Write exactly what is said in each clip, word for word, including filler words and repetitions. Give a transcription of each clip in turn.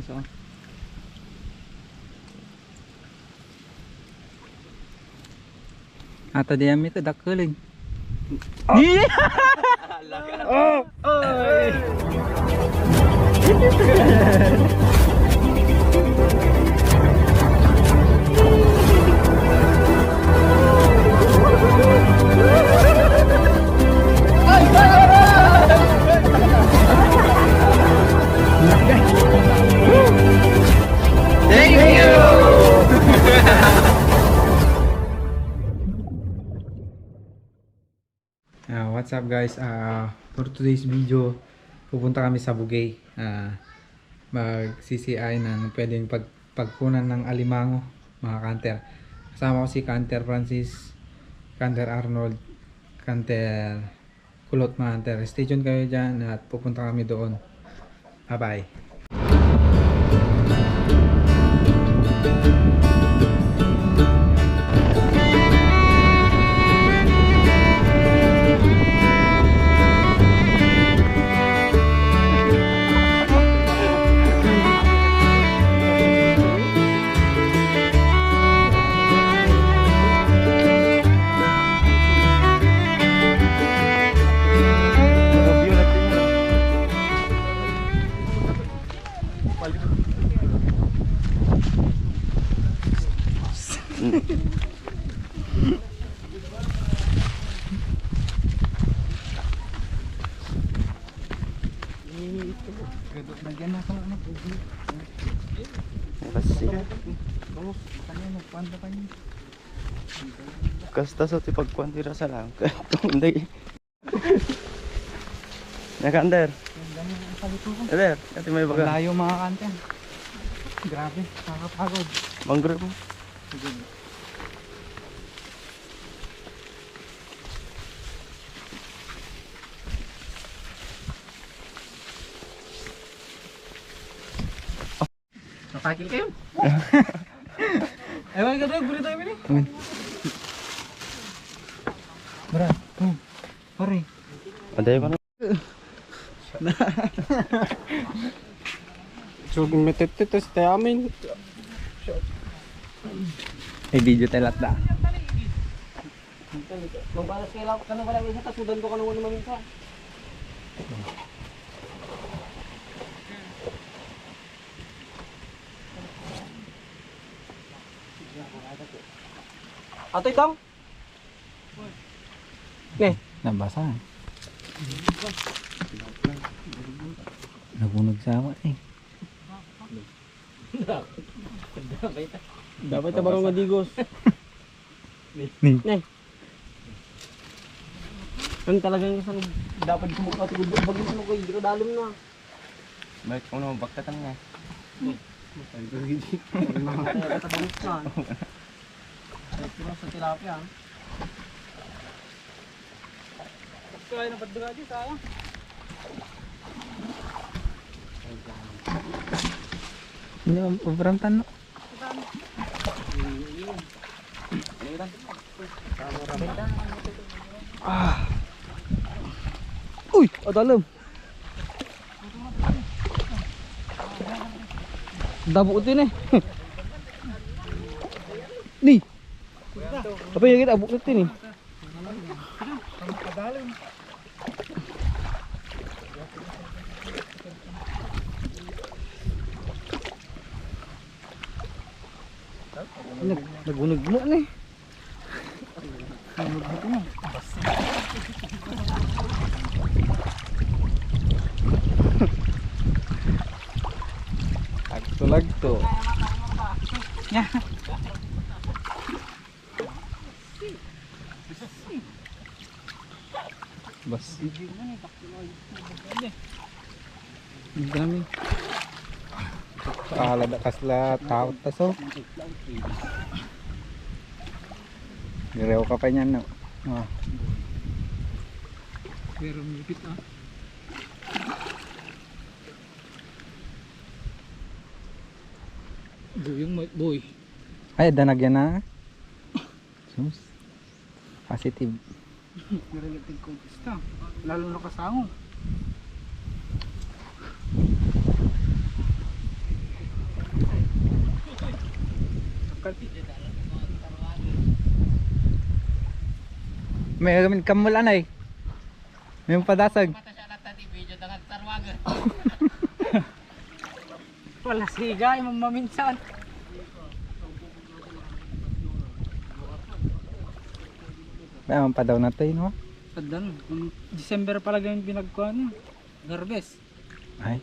So. Ata di kami ito, dakkelin. Oh! Thank you! Ah, what's up, guys? Ah, for today's video, pupunta kami sa Bugey. Ah, mag-C C I ng pwedeng pag-, pagkunan ng alimango, mga kanter. Kasama ko si Kanter Francis, Kanter Arnold, Kanter Kulot, mga kanter. Stay tuned kayo dyan at pupunta kami doon. Bye-bye. Gadok na dyan na sa ano, bublo. Kasi. Vamos, ano, nagpanda pa yun. Kasta sa ti pagkuan dira sa langkat. Hindi. Nakander. Kander, ati may baga. Layo, mga kanter. Grabe, nakakapagod. Mangrove mo. Sige. Natakil kayo? Ewan ka doon, guli tayo, Mini. Mara, hmm. Pare. Aday pa na. So, metitit tayo sa amin. May video tayo lahat na. Magbalas kayo lang, kano pala minsan, tasudan ko kano naman minsan. Ato itong? Ne. Nabasa. Nabunog sa awa eh. Dapat ta baro nga digos. Ni. Ne. Ang talagang isang dapat kumukaw, tigil, bagay, ano kayo, di ka dalom na. Balik ko na, bagkatan nga. Ay, katabangis na. Ay, puro sa tilapia, ah. Kaya na padura dito, ah. Hindi, mabramtan, no? Ah. Uy, adalem. Dabo ito ni. Ni. Apa yung kita, abot ito ni. Nag-, nagunag mo ni. Nagunag mo ni. Lagto, lagto. Bas. Ang dami. Ala da kasla tao taso. Direw ka pa niyan, no? Ah. Pero mipit, ah. Buyong, boy. Ay, danag yan na. Sus. Positive. Relative contest ka. Lalo na kasango. May kami kammul anay. May padasag. Wala siga, yung maminsan. Kaya man pa daw natin, no? Kaddan, kung December pala yung pinagkuhan, harvest. Ay.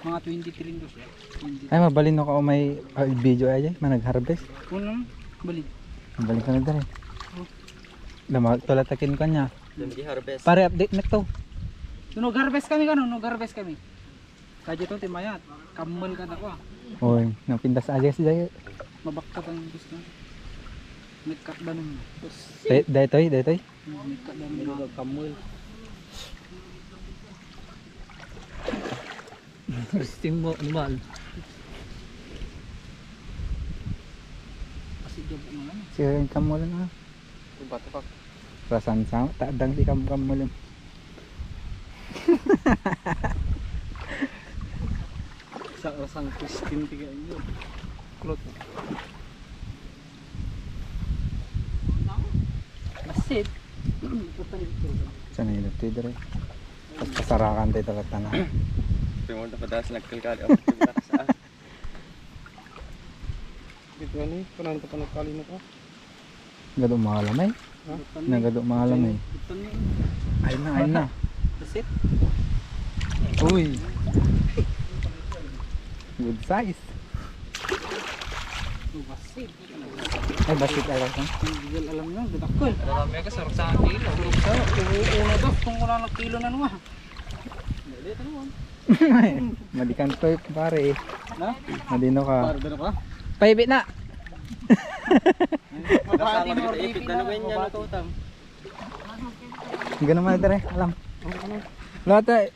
Mga twenty-three dos, eh. Twenty. Ay, mabalin no ka o may, ah, video ay, ay, manag-harvest. Unang balik. Mabalin ka na dali. Oh. Damag, tulatakin ka niya. Hindi harvest. Pare, update na to. Nag-harvest kami, kano? Nag-harvest kami. Kaya to, ti mayat. Kammel ka na ko, ah. Oy, napintas ages dahil. Mabakta pa yung gusto. Nagkakdanong na. Day-, daytoy, daytoy. Hmm, nagkakdanong na. Kammel. Testing mo, animal. Kasi jabo na lang. Sige, kammel na. Bato ka. Rasan sa, tadang di kam-, kammel. Sa rasang Christine, tiga inyo. Kulot. Basit. Saan yung ilog tayo, dire? Pas-, pasarakan tayo talaga na. Ito mo, napadas, nagkalkali. Ang pagkakasaan. Ito, ano eh? Kanaan ka pa nagkalino ka? Gado malam eh. Ha? Nagado malam eh. Ay na, ay na. Basit. Uy. Good size. Basit. Ay, basit alam ko. Ang legal alam nyo, dadakkel. Alam mo ka, sarap sa kilo. Sarap sa, uuna to, kung wala nagkilo na naman. Madikan to, pare. Na? Madino ka. Pare, dano ka? Paibi na. Mabati mo, ipit na naman yan, mabati. Ang ganun man, dere, alam. Lahat, eh,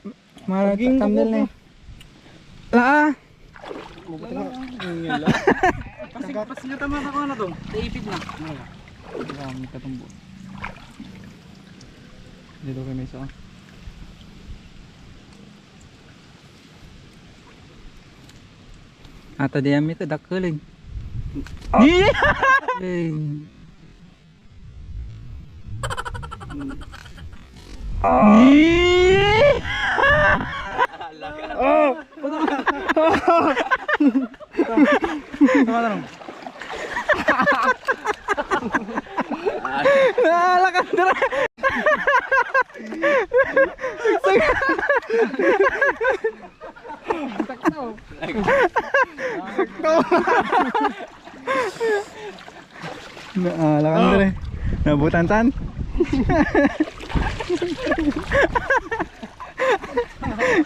mga thumbnail na eh. Laa. Kasi, kasi nga tama na ko na to. Naipit na. Marami ka tumbo. Dito kay may isa. Ata di kami ito, dakkel eh. Eh. Oh! Naalakad dira. Sakto. Naalakad dira. Nabutan tan.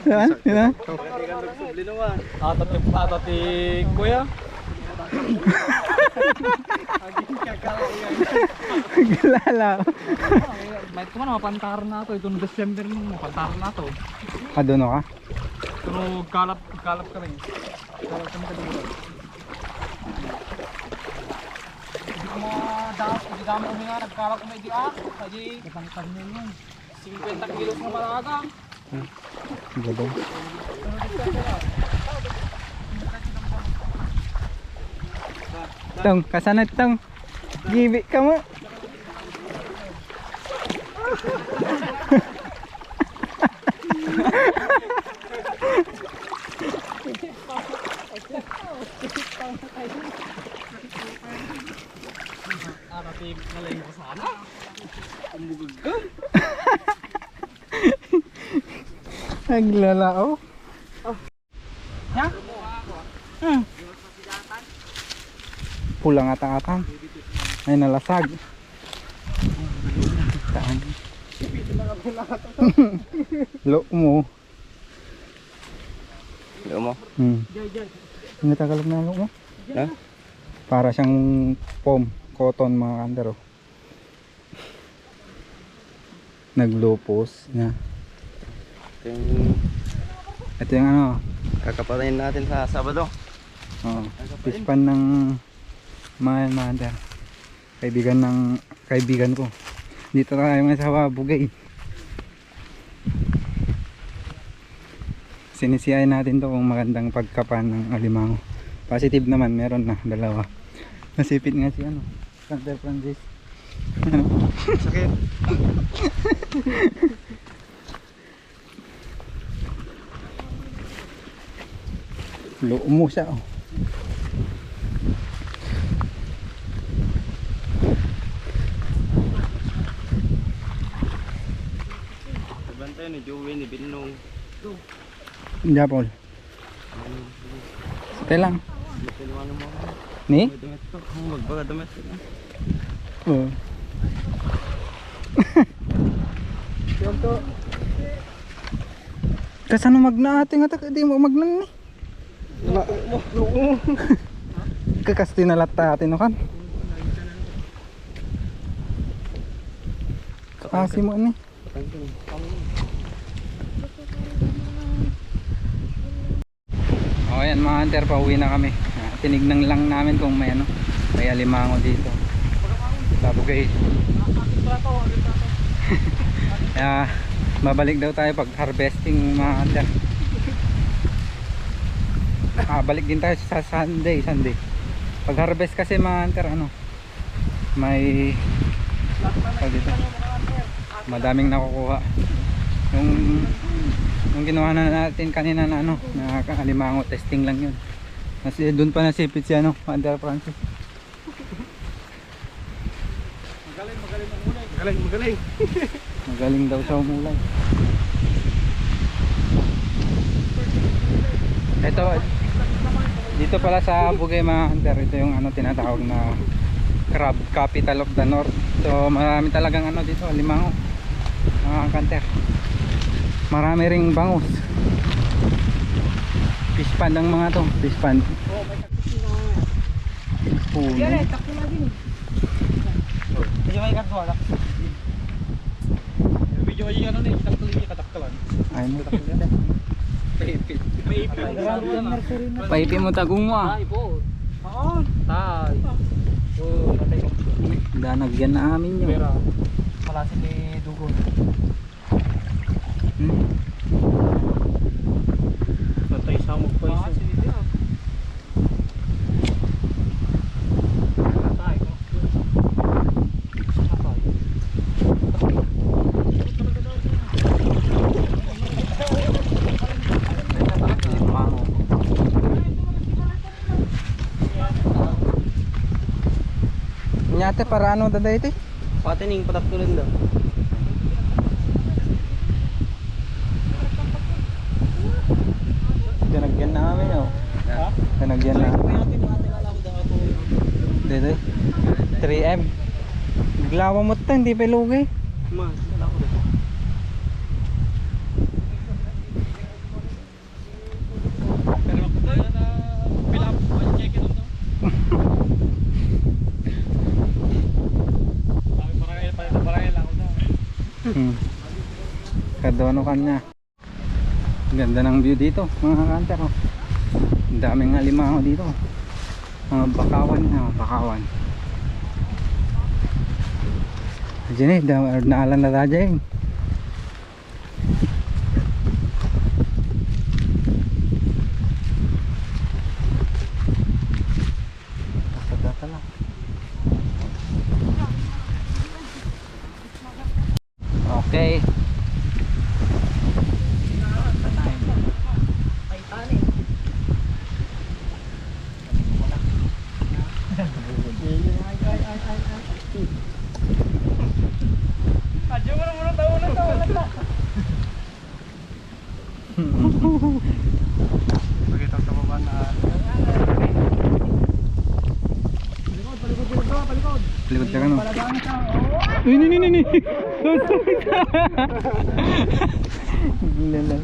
Yan, yan. Ata ti, ata ti kuya. Gilala. May ito man, mapantaran na to. Itong December mo, mapantaran na to. Aduno ka? Pero kalap, kalap kami. Kalap kami ka dito. Hindi ko mga dapat, hindi kami kami nga, nagkalap kami di ah. Kasi, singkwenta kilos na malaga. Gadong. Tong, kasanad tong. Gibi ka mo. Nakatibig na lang ko sana. Ang bugag ka. Naglalaok. Ha? Hmm. Pula nga atang-atang. Ay, nalasag. Taan. Lo mo. Lo mo? Hmm. Ano tagalog na lo mo? Ha? Para siyang foam, cotton, mga kandero. Naglupos na. Ito yung, ito yung ano, kakapatayin natin sa Sabado. Oo. Fish pan ng mga mother. Kaibigan ng kaibigan ko. Dito tayo may sa Bugay. Sinisiyahin natin to kung magandang pagkapan ng alimango. Positive naman, meron na dalawa. Nasipit nga si ano, Hunter Francis. Ano? Sakit. Lumo siya, oh. Tabantayan ni Joey, ni Binong. Japol. Kailan? Ni? Magbaga damit. Oo. Kasano magna ate nga ta-, di mo magnan ni? Kakasti na latta ate no kan? Kasi mo ni? O, ayan, mga hunter, pauwi na kami. Ah, tinignan lang namin kung may ano, may alimango dito. Sa Bugay. Kaya, babalik daw tayo pag harvesting, mga hunter. Ah, balik din tayo sa Sunday, Sunday. Pag harvest kasi, mga hunter, ano, may, tawag dito, madaming nakukuha. Yung, yung ginawa na natin kanina na ano, na alimango, testing lang yun. Kasi doon pa nasipit si ano, Hunter Francis. Magaling, magaling, magaling. Magaling daw siya umulay. Ito, dito pala sa Bugay, mga hunter, ito yung ano, tinatawag na crab capital of the north. So, marami talagang ano dito, alimango, mga hunter. Marami ring bangus. Fish pond ang mga to, fish pond. Puno. Yan eh, takbo na din. Medyo may kadwa, takbo. Medyo ay ano na eh, takbo na yung kadaktalan. Ay, no. Paipi. Paipi mo, tagung mo, ah. Ay, po. Oo. Tay. Oo, patay. Danag yan na amin yun. Pero, palasin ni Dugo. Hmm. Patay sa mo pa isa. Nyate para ano, dada iti? Pati ning pataktulan da. Danagyan na kami, oh. Ha? Danagyan na. Dede. Three M. Glawa mo, tang, di pa lugi. Man, wala ko dito. Hmm. Kadono kanya. Ganda ng view dito, mga hunter, oh. Ang daming alimango dito. Mga bakawan, mga bakawan. Diyan eh, da-, naalan na tayo, eh. Basta data lang. Okay. Adyo mo na muna, taon na, taon na. Pakita sa baba na. Palikod ka, no? Uy, ni, ni, ni, ni. Lala.